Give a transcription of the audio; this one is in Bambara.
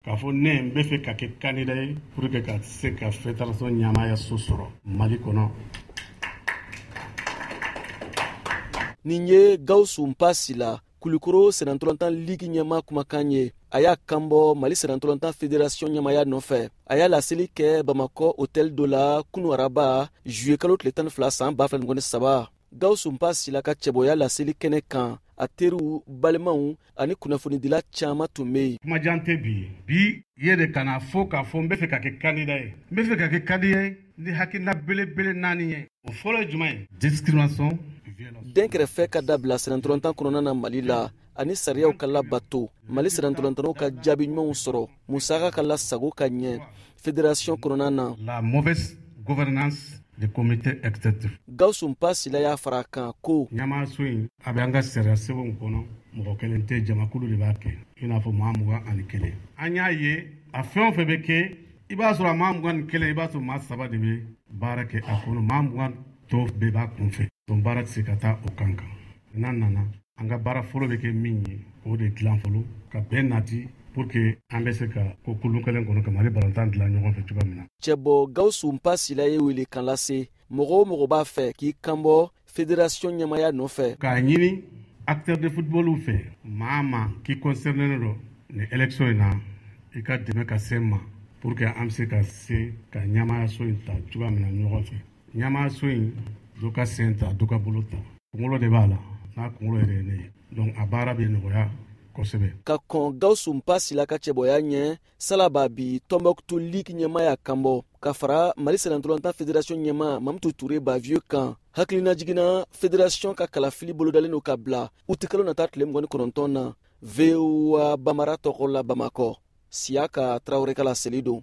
K'a fɔ ne n bɛ fɛ ka kɛ candidat ye pour que ka se ka fédération ɲɛmaayaso sɔrɔ Mali kɔnɔ. Nin ye Gawusu Npa Sila, Kulukoro sennantolatan ligi ɲɛmaa kumakan ye. A y'a kanbɔ Mali sennantolatan fédération ɲɛmaaya nɔfɛ. A y'a laseli kɛ Bamakɔ hôtel dɔ la kunu araba juillet kalo tile 12 san 2023. Gawusu Npa Sila ka cɛbɔya laseli kɛnɛ kan, a teriw, balimaw ani kunnafonidila caman tun bɛ yen. Kumajan tɛ bi ye. Bi ye de ka na fɔ k'a fɔ n bɛ fɛ ka kɛ candidat ye. N bɛ fɛ ka kɛ candidat ye ni hakilina belebele naani ye. O fɔlɔ ye jumɛn ye? Discrimination. Dɛnkɛrɛfɛ ka dabila sennantolatan kɔnɔna na Mali la ani sariyaw ka labato, Mali sennantolatannaw ka jaabi ɲumanw sɔrɔ, musaka ka lasago ka ɲɛ fédération kɔnɔna na. La mauvaise gouvernance du comité exécutif. Gawusu Npa Sila y'a fara a kan ko ɲɛmaaso in a bɛ an ka sariya sɛbɛnw kɔnɔ, mɔgɔ kelen tɛ, jamakulu de b'a kɛ, i n'a fɔ maa 21. An y'a ye a fɛn o fɛn bɛ kɛ, i b'a sɔrɔ a maa 21, i b'a sɔrɔ maa 3 de bɛ baara kɛ a kɔnɔ, maa 20 tɔ bɛɛ b'a kunfɛ. Donc baara tɛ se ka taa o kan kan. N'an nana, an ka baara fɔlɔ bɛ kɛ min ye, o de dilan fɔlɔ ka bɛn nati pour que an bɛ se ka ko kulun kelen kɔnɔ ka Mali balontan dilan ɲɔgɔn fɛ cogoya min na. Cɛbɔ Gawusu Npa Sila ye welekan lase mɔgɔ o mɔgɔ b'a fɛ k'i kanbɔ fédération ɲɛmaaya nɔfɛ. K'a ɲini acteur de football fɛ, maa maa k'i concerné don nin élection in na, i ka dɛmɛ ka se n ma pour que an bɛ se ka se ka ɲɛmaayaso in ta cogoya min na ɲɔgɔn fɛ. Ɲɛmaayaso in, dɔ ka sen ta, dɔ ka bolo ta, kunkolo de b'a la, n'a kunkolo yɛrɛ ye ne ye, donc a baara bɛ nɔgɔya kosɛbɛ. Ka kɔn Gawusu Npa Sila ka cɛbɔya ɲɛ, Salaba bi Tɔnbɔkutu ligue ɲɛmaa y'a kanbɔ ka fara Mali sennantolatan fédération ɲɛmaa Mamutu Ture Bavieux kan. Hakilina jiginna, fédération ka kalafili bolodalen don ka bila utikalo nata tile 29 na. VOA Bambara tɔgɔ la Bamakɔ, Siyaka Tarawele ka laseli don.